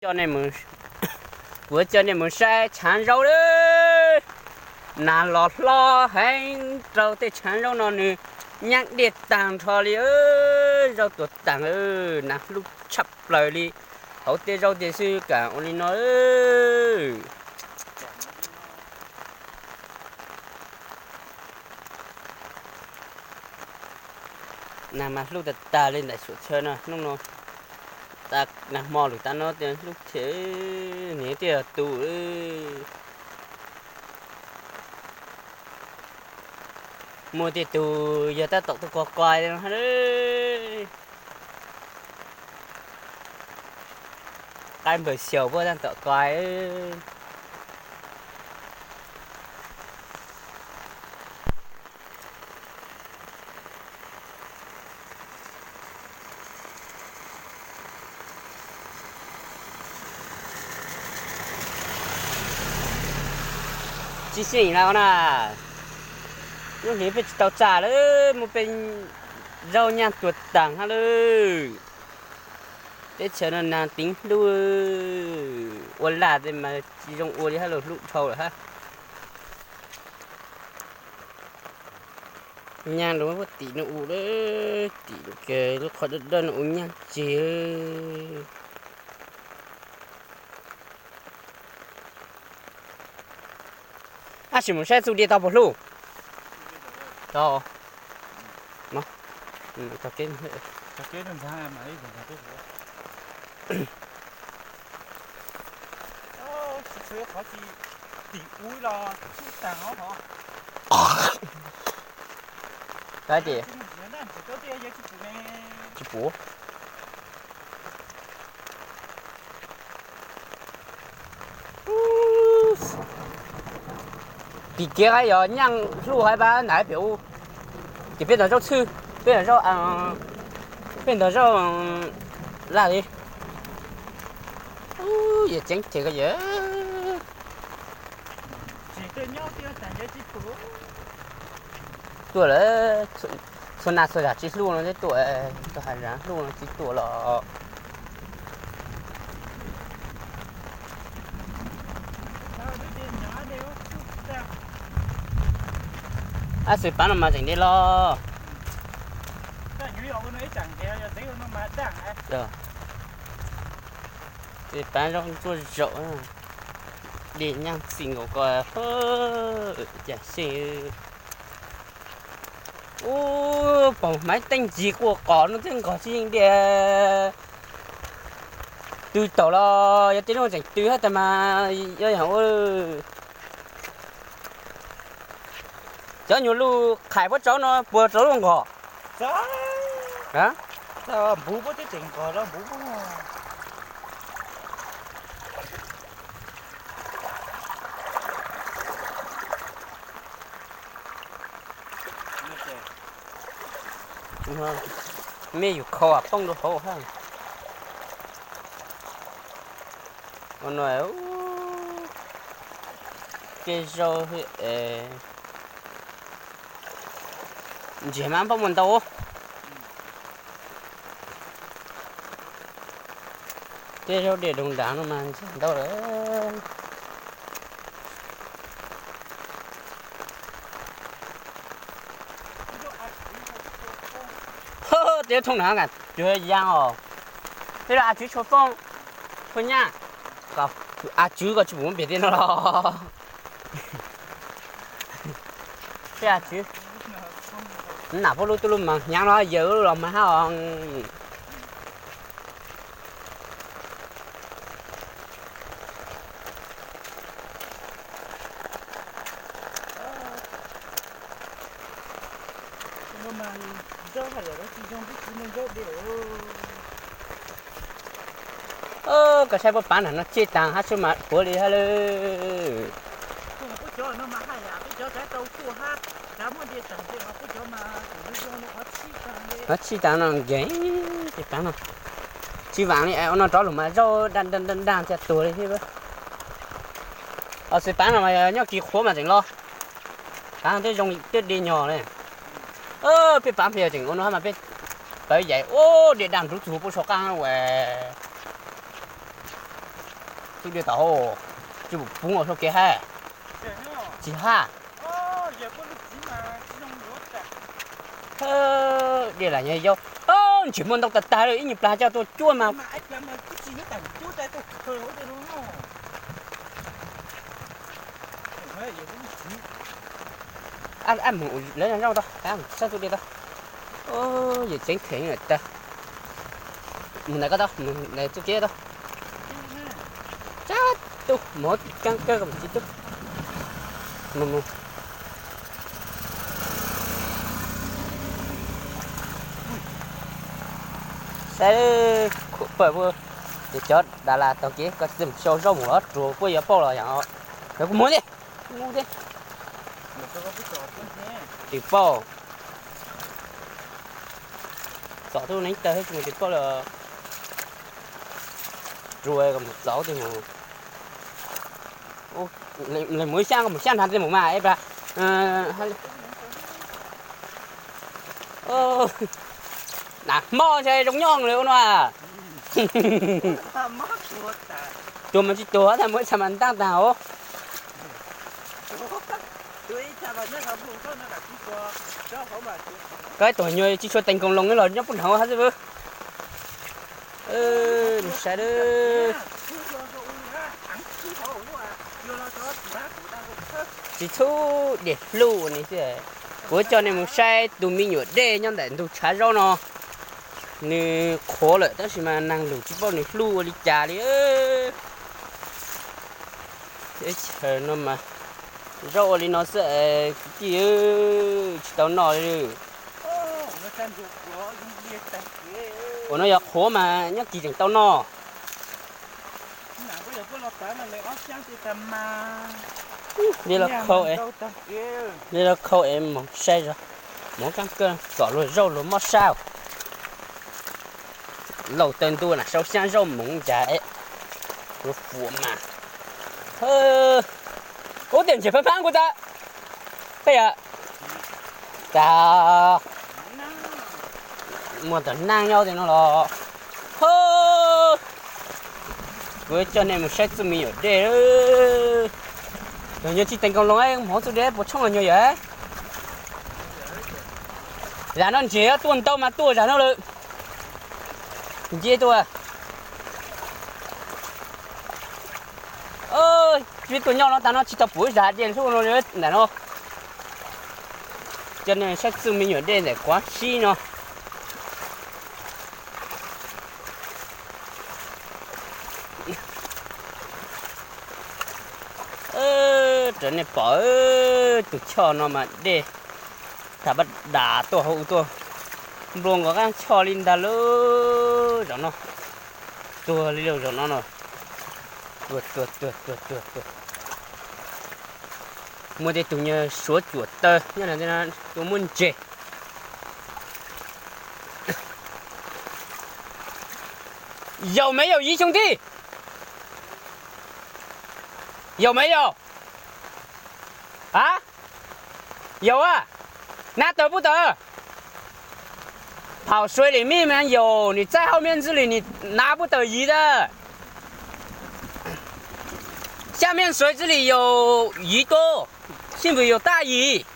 Coj nej mus, kuv coj nej mus saib tshav zaub lawm. Nag los hlob heev rau tej tshav zaub no nws nyab dej tag nrho li, zaub tuag tag, nag hlub tshaj plaws li. Hauv tej zaub tej xwb kam ua li no. Nag mas hlub tag tag li ntawm suam chaw no hnub no. Nag hmo lawm tab no hlub thiab, niam thiaj tu. Muaj tej tug yog tab tom tuaj kos kos li no. Qaib npawg xyaum puab tab tom kos. Tsis xyeej na na, lub hlis peb tsis tau txaj lawm, muab peb zaub nyab tuag tag hab lawm. Teb chaws no nag teev hlub, ua laj tej mas tsis zoo ua li hab, hlub dhau lawm hab. Nyab lub tim no u, tim lub qhov dawb dawb no u nyab tseg. Ab, sim mus saib txuj dej tau puas hlub. Tau. Tsis pum. Tim kiag yog nyaaj hlub hab pab nram pem u, ces peb ntawm zaub txhwb, peb ntawm zaub, peb ntawm zaub laj li. Yog ceev ces ko yog tuaj lawm, txhua nag txhua zag tsis hlub no twb tuaj, txhua nag txhua zag hlub no tsis tuaj los. Ab, xwm pav no mas tseem dej los. Xwm pav zoo ntsuag zaum, dej nyaaj txi nkaus ko, cas xyeej. Ub, pom hmaiv teeb ncig quaj qos no twb nqos tsis yeej dej. Tw taum los yog tej lub tseem tw hab tas mas yog yog ua. Cov nyuag luj qhais puab tsaub no puas rau luj nqos? Npuv puab twb tseem nqos los npuv puab. Mej yus khau poob rau hauv hab. Ua no, tej zaub ntsiag mas pab muaj ntau. Tej zaub dej doog nrad no mas ntsiag ntau lawm. Tej thooj na, cuag yaj os. Tej a tswv tshua foob, tshua nyaj, a tswv koj tsis pum muab npias tej no los. Tej a tswv, nam puab lub tub lub mas hnyav no yawg los mas hab. Koj saib puab pav nram no tseg taag hab tsuag mas puav li hab lawm. Qhov tshij taag no nkeeg, tej pav no tsis vaam li, ua no rov lug mas zaub daj daj daj thiaj tuag li thiab. Xwm pav no mas nyob kis qhuav mas tseem los, pav no twb zoo twb dej nyog li. Peb pav pem tseem ua no hab mas peb pawv yaim ub dej daj nrub txug puab saum qaab ua. Txuj diaj tom hauv, tsis pum poob los sau kev hab. Tsis haj. Diaj lam nyob yau. Ntsis muaj ntau tag tag li, ib nyuag plag coj tuaj cuab mas. Ab mus lawv zoj tau, sab txuj diaj tau. Yawm tseev kheem tag. Mus ntawm koj tau, mus ntawm txuj kev tau. Tsab tub, mus hauv kaab kawg mus tsis tub. Mus mus. Saib khuam pawg, cov das las taug kev koj txawm sau zaub mus los ruag puab yuav pauj los yom. Yog kuv mus thiab, kuv mus thiab. Tsis pauj. Txom tub neev tawg tsis mus tsis pauj li. Ruag kom mus txov tej mus. Mus xyab, mus xyab nrag tej mus mas es pab. Nas hmo ntshe zoo nyob li ua no. Tuag mas tsis tuag, tag mus ib txha mas ntaab tag os. Koj ib tug nyuag tsis tshua teev koos loos los nyob pub hauv hab xwb. Mus saib. Tsis txhub diam hluj ua ni xwb. Kuv coj nej mus saib tus me nyuam dej nyob ntawm ntug tshav zaub no. Nws qhuav lawm tab sis mas neeg lus tsis paub nws hluj ua li cas li. Teb chaws no mas zaub ua li no xwb kwv tij, tsis tau noj li. Ua no yog qhuav mas nyob kis tseem tau noj. Li los khau, li los khau es mus saib zog, mus kaab kawg txom luag zaub luag mob sab. Laus taw ntua na sau xyab zaub moov cas, luag fuam mas. Ub, tiam ntses phab phab kuv tas. Peb yog tas muaj tom naaj nyob tej no los. Kuv coj nej mus saib txuj me nyuam dej. Yog nyuag tsis teev koos loos, mus hauv txuj dej puas tshoob los nyuag yom. Zam no ntses tuaj ntau mas tuaj zam no lawm. Nce tuaj. Tsis tuaj nyob no tas no tsis tau pum zam dej hlub no li ntawm no. Coj nej saib txuj me nyuam dej ntawm quav sib no. Raws nej pom, tus choj no mas dej tag pab das tuaj hauv tuaj, nplua nkaus qab choj li ntag lauj. Zaum no tuag li lauj, zaum no no. Tuag tuag tuag tuag tuag tuag. Muaj tej tug nyuag suav cuam taw nyob no tuaj muab ntses. Yaum me yaum yim xyoo tij. Yaum me yaum. A, yaum a, nab taws pub taws. Thaum suav lim mij mas yaum nws txaij hauj miab ntxwb li nws nab pub taws yim tas. Xya miab suav ntxwb li yaum yim tuaj, xib npws yaum taj yim.